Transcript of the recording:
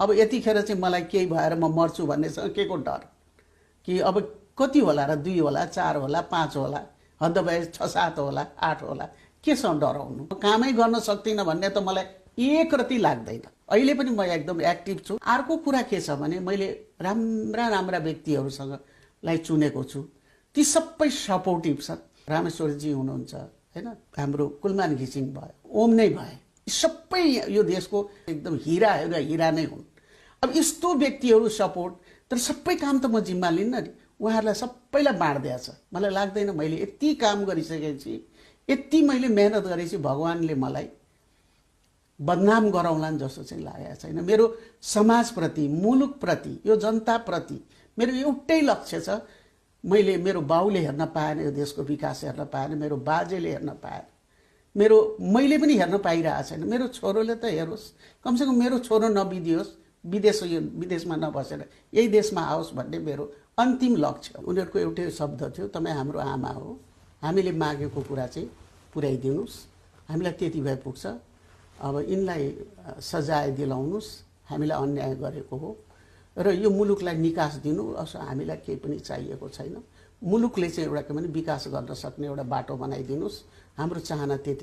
अब यतिखेर चाहिँ मलाई केही भएर म मर्छु भन्नेसँग के को डर कि अब कति होला र 2 होला 4 होला 5 होला हद भए 6-7 होला 8 होला केसँग डराउनु कामै गर्न सक्दिनँ भन्ने त मलाई एक रति लाग्दैन अहिले पनि म एकदम एक्टिभ छु अर्को कुरा के छ भने मैले राम्रा व्यक्तिहरूसँग लाई चुनेको छु ती सबै सपोर्टिभ छन् रामेश्वरजी हुनुहुन्छ हैन हाम्रो कुलमान घिसिङ भयो ओम नै भए सबै यो देशको एकदम हिरा नै हुन् अब यस्तो व्यक्तिहरू सपोर्ट तर सबै काम त म जिम्मा लिन्न नि उहाँहरूलाई सबैलाई बाँड्दैछ मलाई लाग्दैन मैले यति काम गरिसकेपछि यति मैले मेहनत गरेपछि भगवानले मलाई बदनाम गराउलान् जस्तो चाहिँ लागेको छैन मेरो समाजप्रति मुलुकप्रति यो जनताप्रति मेरो एउटै लक्ष्य छ मैले मेरो बाउले हेर्न पाएन यो देशको विकास हेर्न पाएन मेरो बाजेले हेर्न पाएन मैले पनि हेर्न पाइरहेको छैन मेरो छोरोले त हेरोस् कमसेकम मेरो छोरो नबिदियोस् विदेशमा नबसेर यही देशमा आओस् भन्ने मेरो अन्तिम लक्ष्य उनीहरूको एउटै शब्द थियो तपाईँ हाम्रो आमा हो हामीले मागेको कुरा चाहिँ पुर्याइदिनुस् हामीलाई त्यति भए पुग्छ अब यिनलाई सजाय दिलाउनुस् हामीलाई अन्याय गरेको हो र यो मुलुकलाई निकास दिनु अस हामीलाई केही पनि चाहिएको छैन मुलुकले चाहिँ एउटा के भने विकास गर्न सक्ने एउटा बाटो बनाइदिनुस् हाम्रो चाहना त्यति